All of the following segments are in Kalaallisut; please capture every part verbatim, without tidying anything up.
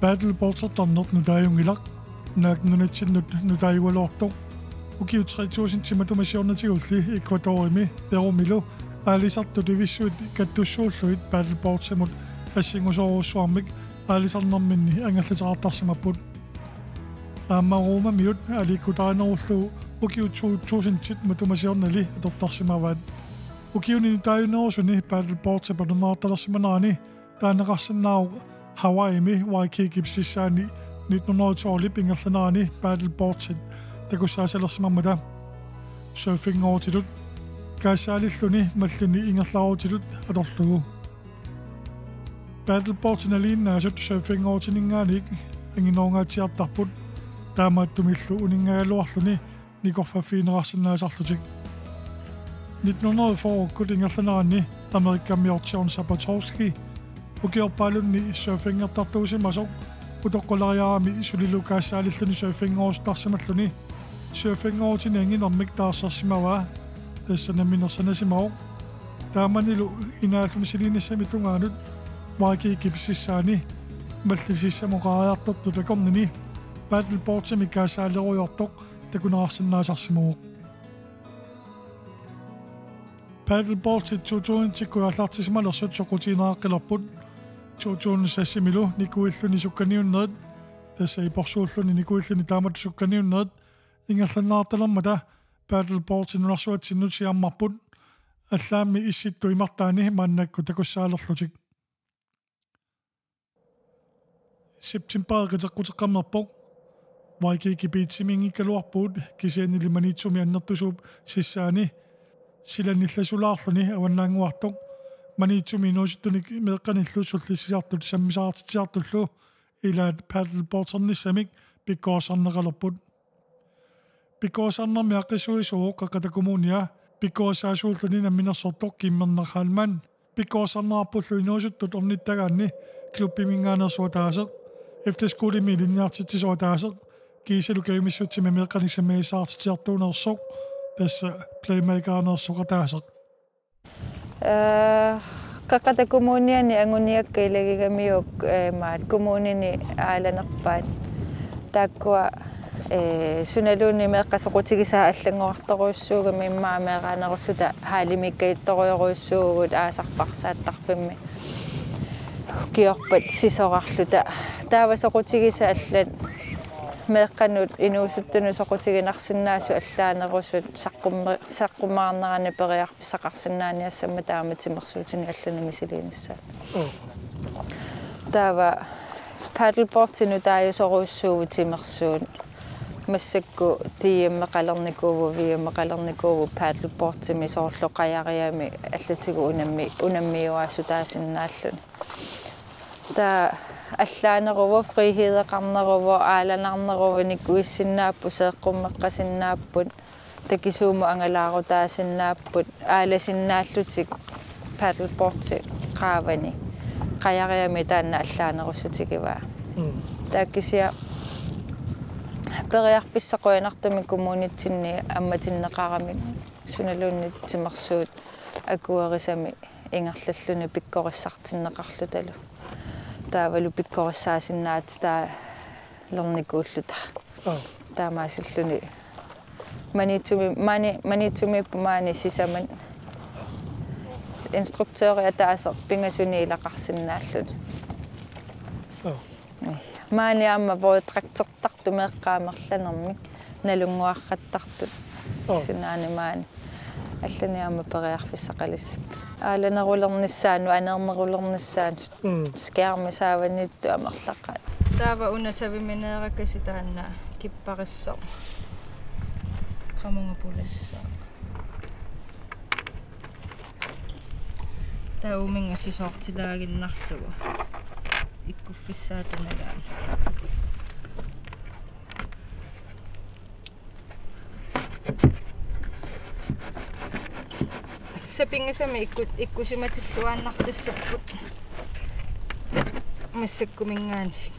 Paddleboardertarneq nutaajunngilaq, naak nunatsinnut nutaajugaluartoq. Ukiut tre tusind matuma siornatigulli Ecuadorimi Perumilu aalisartut ivissuit kattussuullugit paddleboardimut assingusoorujussuarmik aalisarnerminni angerlateqartarsimapput. Aamma Romamiut aliikkutarinerullugu ukiut to tusind matuma siornali atortarsimavaat. Ukiuni nutaajunnerusuni paddleboardi palunnartalersimanerani taaneqarsinnaavoq Hawaiimi Waikikip sissaani nitten hundrede og tolv ingerlanerani paddleboardit takussaasalersimammata. Surfingoorutitut kaassaalilluni mallini ingerlaarutitut atorlugu. Paddleboardit nalinginnaasut surfingoorutininngaanniit anginerungaatsiartarput, taamaattumillu uninngagaluarluni nikorfaffigineqarsinnaasarlutik. Nitten hundrede og fyrre-kkut ingerlaneranni Amerikamioq John Sapolsky ukiorpaalunni surfingertartuusimasoq utoqqulariarami sulilu kaassaalilluni surfingoorusuttarsimalluni surfingoorutini anginermik taarsersimavaa, tassa nammineq sanasimavoq. Taamanilu inaalluni siliinissami tungaanut Waikikip sissaani mallit sissamut qaariartortut akornanni paddleboardimik kaassaalerujoortoq takuneqarsinnaasarsimavoq. Paddleboardit to tusindikkut aallartisimalersut soqutiginaqqilerput. To tusind seksimilu nikuilluni sukkaniunnerit, tassa iporsuulluni nikuilluni taamatut sukkaniunnerit, ingerlanneqartalermata paddleboardit nunarsuatsinnut siammarput. Allaammi Issittut imartaani maannakkut takussaalerlutik. September qiteqquteqqammerpoq. Waikiki Beachimiinngikkaluarpugut, kisiannili Maniitsumi annertusuup sissaani sila nillasulaarluni avannaannguartoq. Maniitsumi inuusuttunik meeqqanillu sullissisartut sammisaqartitsisartullu ilaat paddleboardernissamik pikkorissarneqalerput. Pikkorissarnermi aaqqissuisuuvoq Qeqqata Kommunia, pikkorissaasuulluni namminersortoq Kimmerner Heilmann. Pikkorissarnerarpullu inuusuttut ornittagaanni klubbiminngaanneersoq ataaseq, efterskolemi ilinniartitsisoq ataaseq, kiisalu kajumissutsimik meeqqanik sammisaqartitsisartuuneersoq, tassa playmakerineersoq ataaseq. Ee, Qeqqata Kommuniani anguniakka ilagigamiuk, ee, maat kommunini aalanerpaat. Taakkua, ee, sunaluunniit meeqqat soqutigisaat allanngorartorujussuugami immaqa meeraanerulluta haalimiikkajuttorujorujussuuvugut aasarpaarsaattarfimmi ukiorpat sisorarluta. Taava soqutigisat allat meeqqanut inuusuttunut soqutiginarsinnaasut allaanerusut saqqumme-, saqqummernerani periarfissaqarsinnaaniassammata aamma timersuutinik allanut misiliinissaat. Mm. Taava paddleboardinut taajusorujussuuvoq timersuut. Massakkut D M-eqalernikuuvoq, V M-eqalernikuuvoq paddleboardimi, soorlu qajariami allatigut unammi-, unammiuaasutaasinnaalluni. Taava allaaneruvoq, frihedeqarneruvoq, aalanarneruvoq, nikuissinnaapput, seeqqummeqqasinnaapput, takisuumut angalaarutaasinnaapput, aalasinnaallutik paddleboardi qaavani. Qajariami taanna allaanerussutigivaa. Mm. Taava kisianni periarfissaq qujanartumik kommunitsinni ammatinneqaramik sunaluunniit timersuut akuerisami ingerlalluni pikkorissartinneqarlutalu. Taavalu pikkorissaasinnaatitaalernikuulluta. Aa. Taamaasilluni Maniitsumi, maani, Maniitsumiippoq maani sisamat instruktøri ataaseq pingasuni ilaqarsinnaalluni. Aa. Maani aamma våddragtertartut meeqqat amerlanermik nalunnguarrattartut. Oo. Sinaani maani. Allani aamma periarfissaqalissapput. Aalanerulernissaannut, aneernerulernissaannut. Mm. Skærmi saavaniittut amerlaqaat. Taava una savimineerakasi taanna kipparissoq. Qamunga pulassaaq. Taava uuminnga sisoortilaaginnarlugu. Ikkuffissaata nagaani. Sapinngisamik ikku-, ikkusimatilluaannartassapput. Massakkuminngaanniit.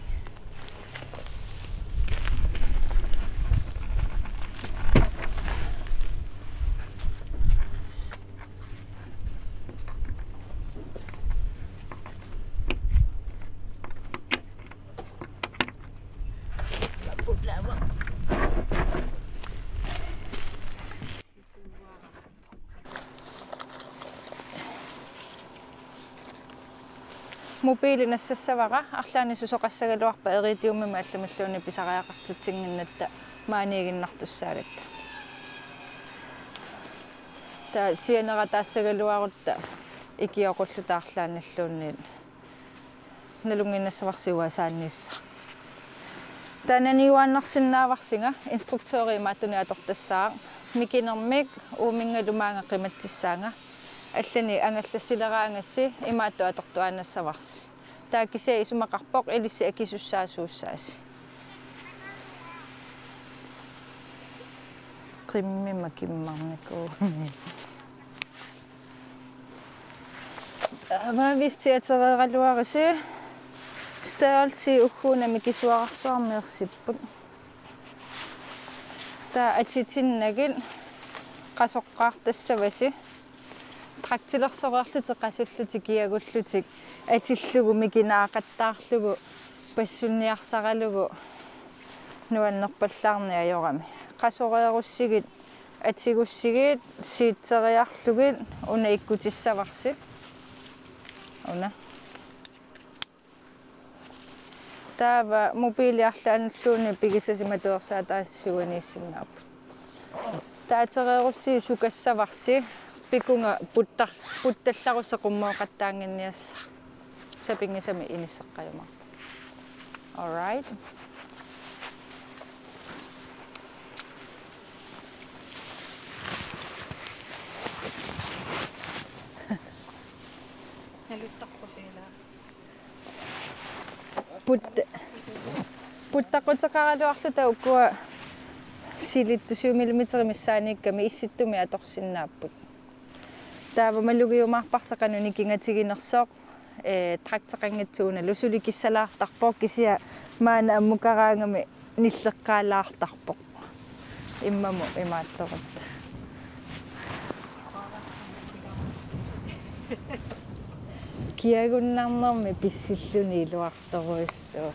Mobiili nassassavara, arlaannik susoqassagaluarpat iridiummimik allamilluunniit pisariaqartitsinnginnatta maaniiginnartussaagatta. Taava sianerataassagaluarutta ikioqulluta arlaannilluunniit nalunnginnassavarsi uanga saanniissaq. Taanna niuaannarsinnaavarsinga, instruktøri imaattunik atortassaaq, mikinermik uuminngalu maanga qimatsissaanga, allanik angallassileraangassi imaattoq atortuaannassavarsi. Taava kisianni isumaqarpoq ilissi akisussaasuussaasi. Qimmima kimmarnikuugamik. Taava vist atereeraluarisi størrelse ugguuna mikisuararsuarmi ersipput. Taava atitinnagit qasoqqaartassavasi. Traktilersoreerlutik qasullutik kiagullutik atillugu mikinaaqattaarlugu passunniarsaralugu nuannerpallaarneq ajorami. Qasoreerussigit, atigussigit, siitseriarlugit una ikkutissavarsi. Una. Taava mobiili arlaannilluunniit pigisasi matuersaataassiuaniissinnaapput. Taava atereerussiuk sukassavarsi, pikunga puttar-, puttallarusi qummooqattaannginniassaq. Sapinngisamik inisseqqajumaarpoq. All right. Naluttarpusi ilaa. Put-, puttaqquteqaraluarluta ukua silittusiumilimiterimissaaniikkami issittumik atorsinnaapput. Taava malugiumaarparsi qanoq nikingatiginersoq, ee, trakteqanngitsuunalu suli kissalaartarpoq kisianni maanna ammukaraangami nilleqqaalaartarpoq. Immamut imaattorutta. Kiagunnarnermi pissilluni iluartorujussuuvoq.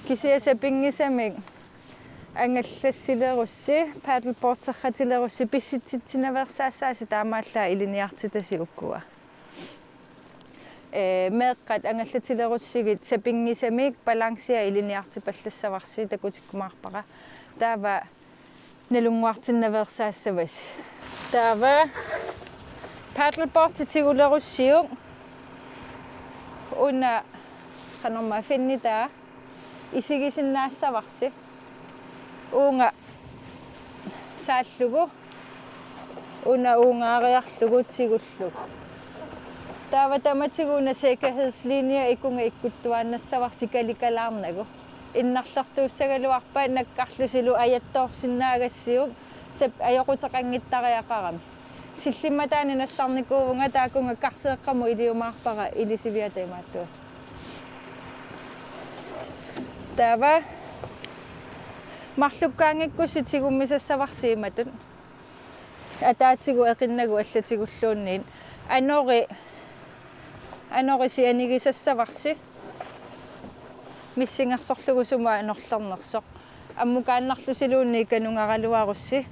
Kisianni sapinngisamik angallassilerussi, paddleboarderatilerussi pissitsitsinaveersaassaasi taamaallaat ilinniartitasi ukua. Ee, meeqqat angallatilerussigit sapinngisamik balancea ilinniartipallassavarsi takutikkumaarpara. Taava nalunnguartinnaveersaassavasi. Taava paddleboardi tigulerussiuk una qanormaa finnitaa isigisinnaassavarsi. Uunga saallugu, una uungaariarlugu tigullugu. Taava tamatigut una sikkerhedslinje ikunga ikkuttuaannassavarsi kalikalaarnagu. Innarlertuussagaluarpat nakkarlusilu ajattoorsinnaagassiuk sap-, ajoquteqanngittariaqarami. Sillimmataani nassarnikuuvunga taakunga karseeqqamut iliumaarpara ilisiviata imaattuata. Taava marlukkaanngikkussi tigummisassavarsi imatut. Ataatigut eqinnagu allatigulluunniit. Anori, anori sianigisassavarsi. Missingersorlugu sumut anorlernersoq. Ammukaannarlusiluunniit kanungaraluarussi.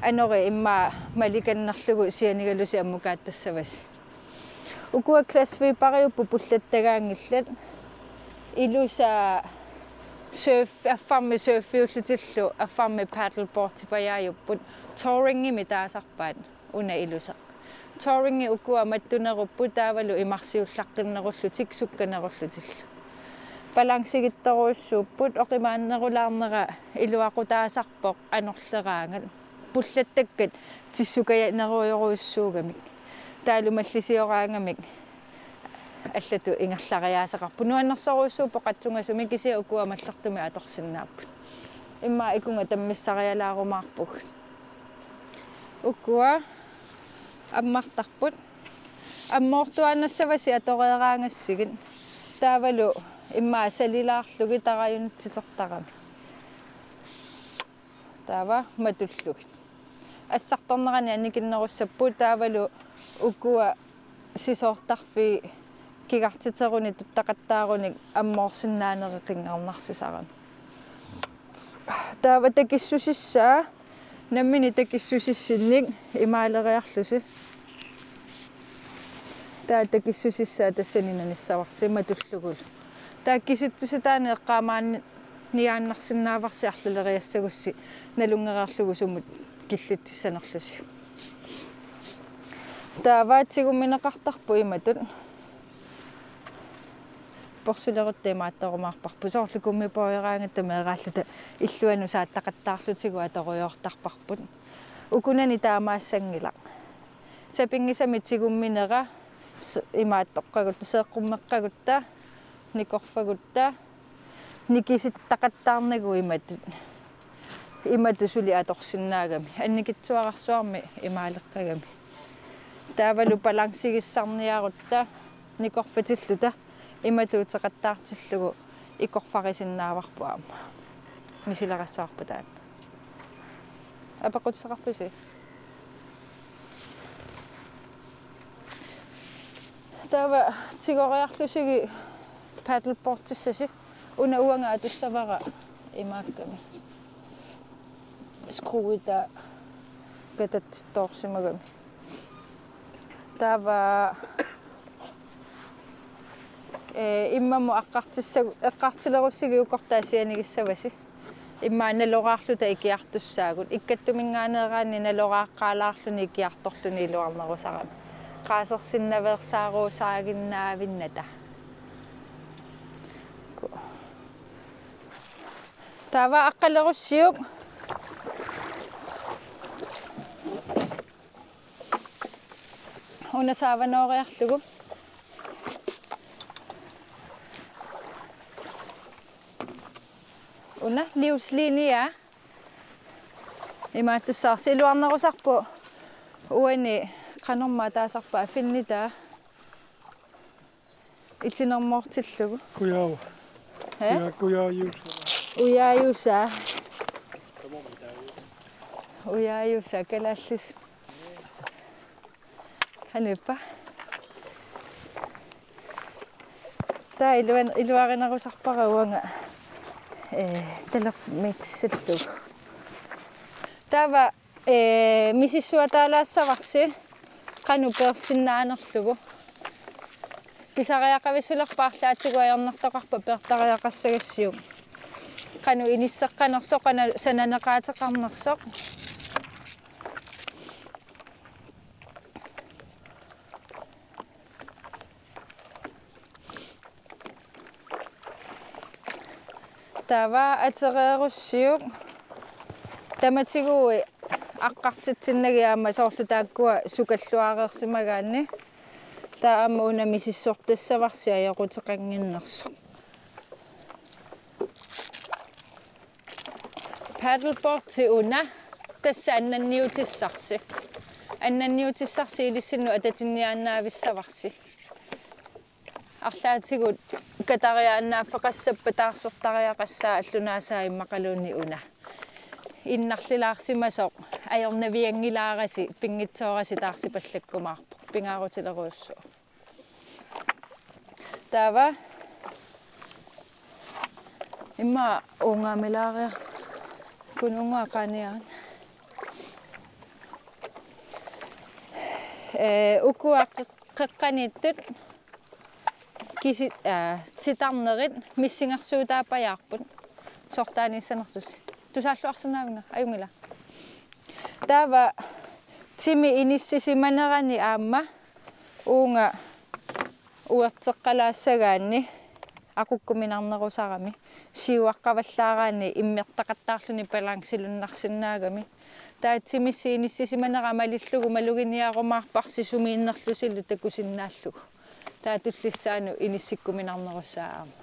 Anori immaqa malikannerlugu sianigalusi ammukaattassavarsi. Ukua glasfiberiupput pullattagaanngillat. Ilusa surf-, affarmik surfiullutillu, affarmik paddleboardipajaajupput. Touringimik taasarpaat una iluseq. Touringi ukua mattunerupput taavalu imarsiullaqqinnerullutik sukkanerullutillu. Balancigittorujussuupput, oqimaannerulaarnera iluaqutaasarpoq anorleraangat. Pullattakkat tissukajanerujorujussuugamik. Taavalu mallisioraangamik allatut ingerlariaaseqarput. Nuannersorujussuupput qatsungasumik kisianni ukua mallertumik atorsinnaapput. Immaqa ikunga tammissarialaarumaarpugut. Ukua ammartarput. Ammoortuaannassavasi atoreeraangassigit. Taavalu immaqa salilaarlugit tarajunnitsitertarami. Taava matullugit. Assartornerani annikinnerussapput taavalu ukua sisoortarfiit kigartiterunik tuttaqattaarunik ammoorsinnaanerit qinngarnarsisarami. Taava takissusissaa, nammineq takissusissinnik imaaleriarlusi. Taava takissusissaa tassani nanissavarsi imatullugu. Taava kisitsisitaaneq eqqaamaanniaannarsinnaavarsi arlaleriassagussi nalunngereerlugu sumut killitsissanerlusi. Taava tigummineqartarpoq imatut. Porsulerutta imaattorumaarparput. Soorlu gummibådeeraangatta meeraalluta illuanut saattaqattaarlutigu atorujoortarparput. Ukunani taamaassanngilaq. Sapinngisamik tigumminera s-, imaattoqqagutta, seeqqummeqqagutta, nikorfagutta, nikisittaqattaarnagu imatut. Imatut suli atorsinnaagami. Annikitsuararsuarmi imaaleqqagami. Taavalu balancegiissarniarutta, nikorfatilluta, imatut uteqattaartillugu ikorfarisinnaavarput aamma. Misilerassavarput taanna. Apeqqutissaqarpisi? Taava tigoriarlusigi paddleboardissasi una uanga atussavara imaakkami. Skruita katatsittoorsimagami. Taava, ee, immamut aqqartissagu-, eqqartulerussigit ukortaasianigissavasi. Immaqa naloraarluta ikiartussaagut. Ikkattuminngaanneeraanni naloraaqqaalaarluni ikiartorluni iluarnerusarami. Qaasersinnaveersaaruusaaginnaavinnata. Taava aqqalerussiuk. Una saavanooriarlugu. Una livslinje. Imaattussavarsi iluarnerusarpoq uani qanormaa taasarpaa finnitaa. Itinermoortillugu. Kujau. He? Kuja-, kujaajusa. Ujaajusa. Ujaajusa, kalaallisut. Qanippa. Taava iluan-, iluarinerusarpara uanga, ee, talermiitissallugu. Taava, ee, misissuataalaassavarsi qanoq peersinnaanerlugu. Pisariaqavissulerput arlaatigut ajornartoqarpat peertariaqassagassiuk. Qanoq inisseqqanersoq, qanoq sananeqaateqarnersoq. Taava atereerussiuk. Tamatiguit aqqartitsinnagit aamma soorlu taakkua sukalluareersimagaanni. Taava aamma una misissortassavarsi ajoquteqannginnersoq. Paddleboardi una tassa annanniutissarsi. Annanniutissarsi ilissinnut atatinniaannavissavarsi. Arlaatigut katariaannaaffeqassappat taarsertariaqassaaq allunaasaa immaqaluunniit una. Innarlilaarsimasoq ajornavianngilaarasi pinngitsoorasi taarsipallakkumaarpoq. Pingaarutilerujussuuvoq. Taava immaqa uungaamilaariarlugu uunga qaaniarina. Ee, ukua qe-, qeqqaniittut kisi-, aa, titarnerit missingersuutaapajaarput. Sortaaniissanersusi. Tusaalluarsinnaavinga, ajunngilaq. Taava timi inissisimanerani aamma uunga uerteqqalaassagaanni aqukkuminarnerusarami siuaqqavallaaraanni immertaqattaarluni balancelunnarsinnaagami. Taava timissi inissisimanera malillugu maluginiarumaarparsi sumiinnerlusilu takusinnaallugu. Taava tullissaanut inissikkuminarnerussaaq aamma.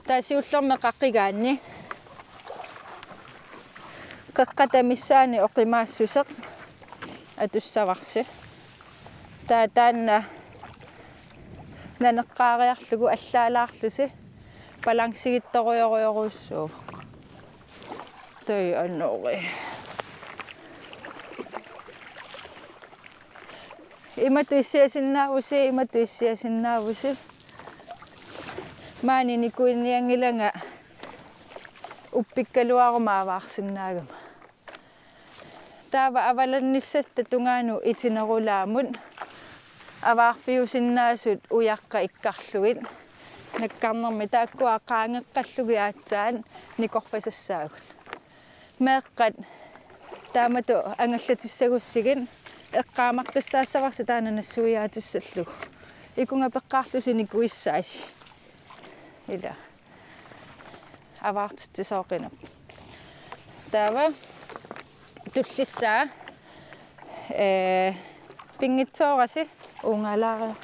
Taava siullermik qaqigaanni qeqqata missaani oqimaassuseq atussavarsi. Taava taanna naneqqaariarlugu allaalaarlusi balancegittorujorujorujussuuvoq. Taava anori. Imatut issiasinnaavusi, imatut issiasinnaavusi. Maani nikuinianngilanga uppikkaluaruma avaarsinnaagama. Taava avalannissatta tungaanut itinerulaamut. Avaarfiusinnaasut ujaqqat ikkarlugit nakkarnermi taakkua qaangeqqallugit aatsaat nikorfasassaagut. Meeqqat taamatut angallatissagussigit eqqaamaqqissaassavarsi taanna nassuiaatissallugu. Ikunga peqqaarlusi nikuissaasi. Ila. Avaartitsisooqinap. Taava tullissaa, ee, pinngitsoorasi uunga alaariarlugu.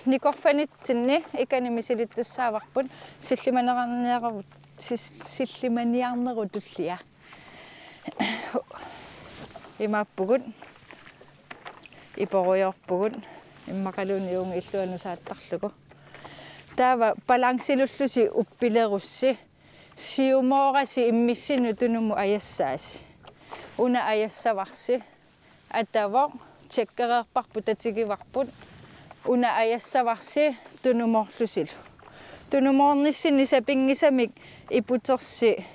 Nikorfanitsinni ikani misilittussaavarput sillimaniarniarnerut, sil-, sillimaniarnerut tullia. Imaappugut, iporujoorpugut, immaqaluunniit uunga illuanut saattarlugu. Taava balancelullusi uppilerussi, siumoorasi immissinnut tunumut ajassaasi. Una ajassavarsi, atavoq, tjekkereerparput tatigivarput, una ajassavarsi tunumoorlusilu. Tunumoornissinni sapinngisamik iputersi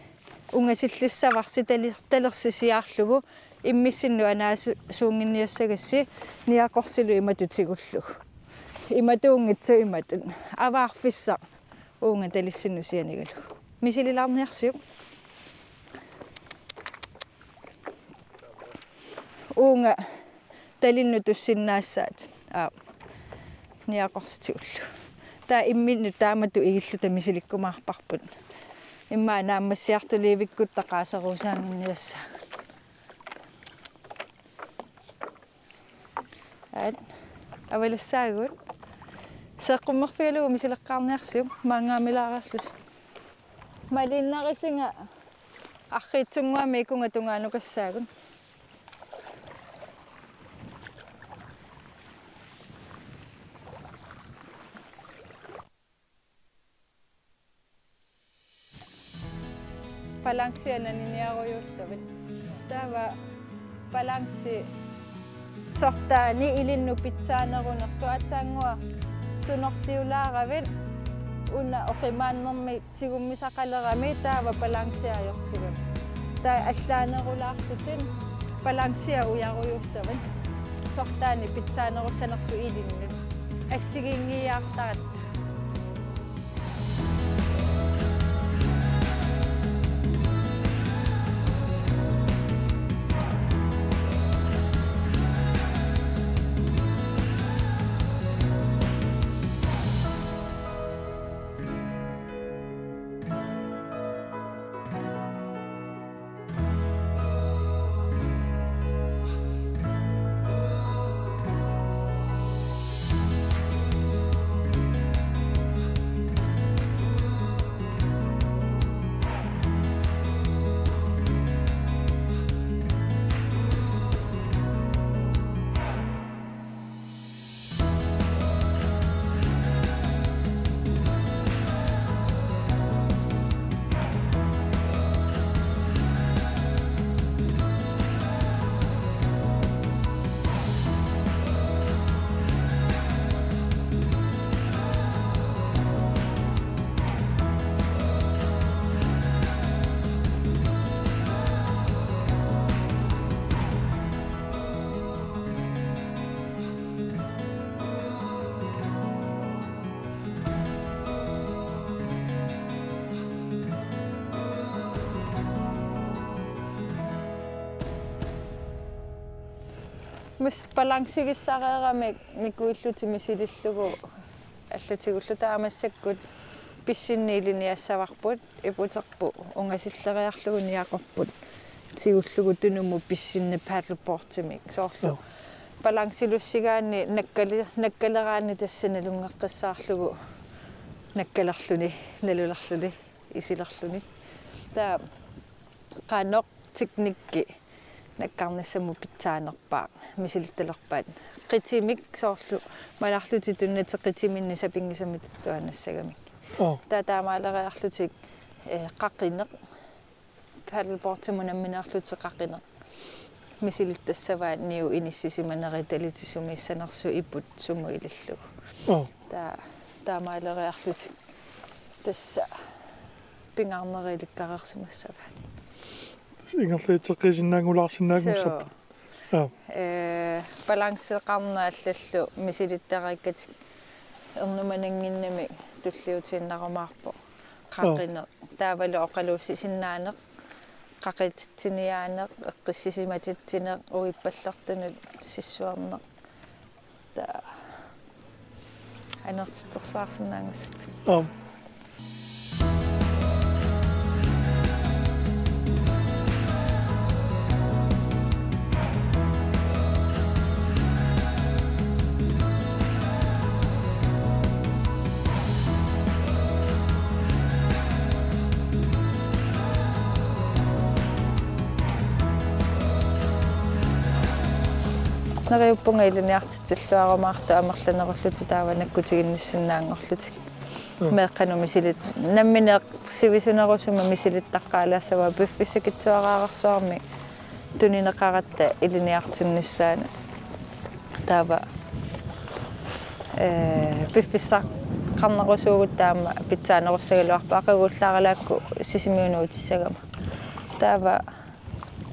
ungasillissavarsi taler-, talersisiaarlugu immissinnut anaasuunnginniassagassi niaqorsilu imatut tigullugu. Imatuunngitsoq imatut. Avaarfissaq uunga talissinnut sianigalugu. Misililaarniarsiuk. Uunga talinnut tussinnaassaatit. Aap. Niaqorsitigullugu. Taava imminnut taamatut igilluta misilikkumaarparput. Immaqa naammassiartuliivikkutta qaaserusaanginniassaagut. Aat. Avalassaagut. Seeqqummerfigalugu misileqqaarniarsiuk maanngaammilaariarlusi. Maliinnarisinga arriitsunnguamik ikunga tungaanukassagut. Balancea naniniarujuussavat. Taava balanci sortaani ilinnut pitsaanerunersoq aatsaannguaq tunorliulaaravit una oqimaannermi tigummisaqalerami taava balancea ajorsigami. Taava allaanerulaartutit balancea ujarujuussavat. Sortaani pitsaanerussanersoq ilinnut. Assigiinngiiaartaratta. Mis balancegissareeramik nikuillutit misilillugu allatigulluta aamma massakkut pissinni ilinniassavarput. Iputerput ungasilleriarlugu niaqorput tigullugu tunumut pissinni paddleboardimik soorlu. Joo. Balancelussigaanni nakkali-, nakkaleraanni tassa nalunngeqqissaarlugu nakkalerluni, nalulerluni, isilerluni. Taava qanoq teknikki nakkarnissamut pitsaanerpaaq misilittalerpaat. Qitimik soorlu malarlutit tunnatit qitiminni sapinngisamik tuttuaannassagamik. Oo. Taava taamaaleriarlutik, eh, qaqineq. Paddleboardimut nammineerlutik qaqineq. Misilittassavaat niu inissisimanerit talitit sumiissanersut iput sumut ilillugu. Oo. Taava taamaaleriarlutik tassa pingaarnerit ilikkareersimassavaat. ingerlateqqiisinnaanngulaarsinnaanngussapput. Suu. Aap. Ee, balanceqarneq allallu misilittariikkatik ernumanannginnamik tulliutiinnarumaarpoq. Qaqineq, taavalu oqaluussisinnaaneq, qaqititsiniaaneq, eqqissisimatitsineq, uippallertunut sissuerneq. Taava anertittorsuarsinnaanngussapput. Aap. Neriuppunga ilinniartitilluarumaartut amerlanerullutik taava nakkutiginnissinnaanngorlutik. Mm. Meeqqanut misilit-, nammineq sivisunerusumik misilittaqqaalaassavaa piffissakitsuararsuarmik tunineqaratta ilinniartinnissaanut. Taava, ee, piffissaqarnerusuugut aamma pitsaanerussagaluarpoq aqaguullaaralaakku Sisimiunut utissagama. Taava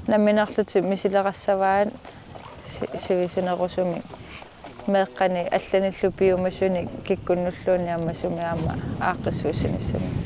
nammineerlutik misilerassavaat si-, sivisunerusumik meeqqanik allanillu piumasunik kikkunnulluunniit ammasumik aamma aaqqissuussinissamik.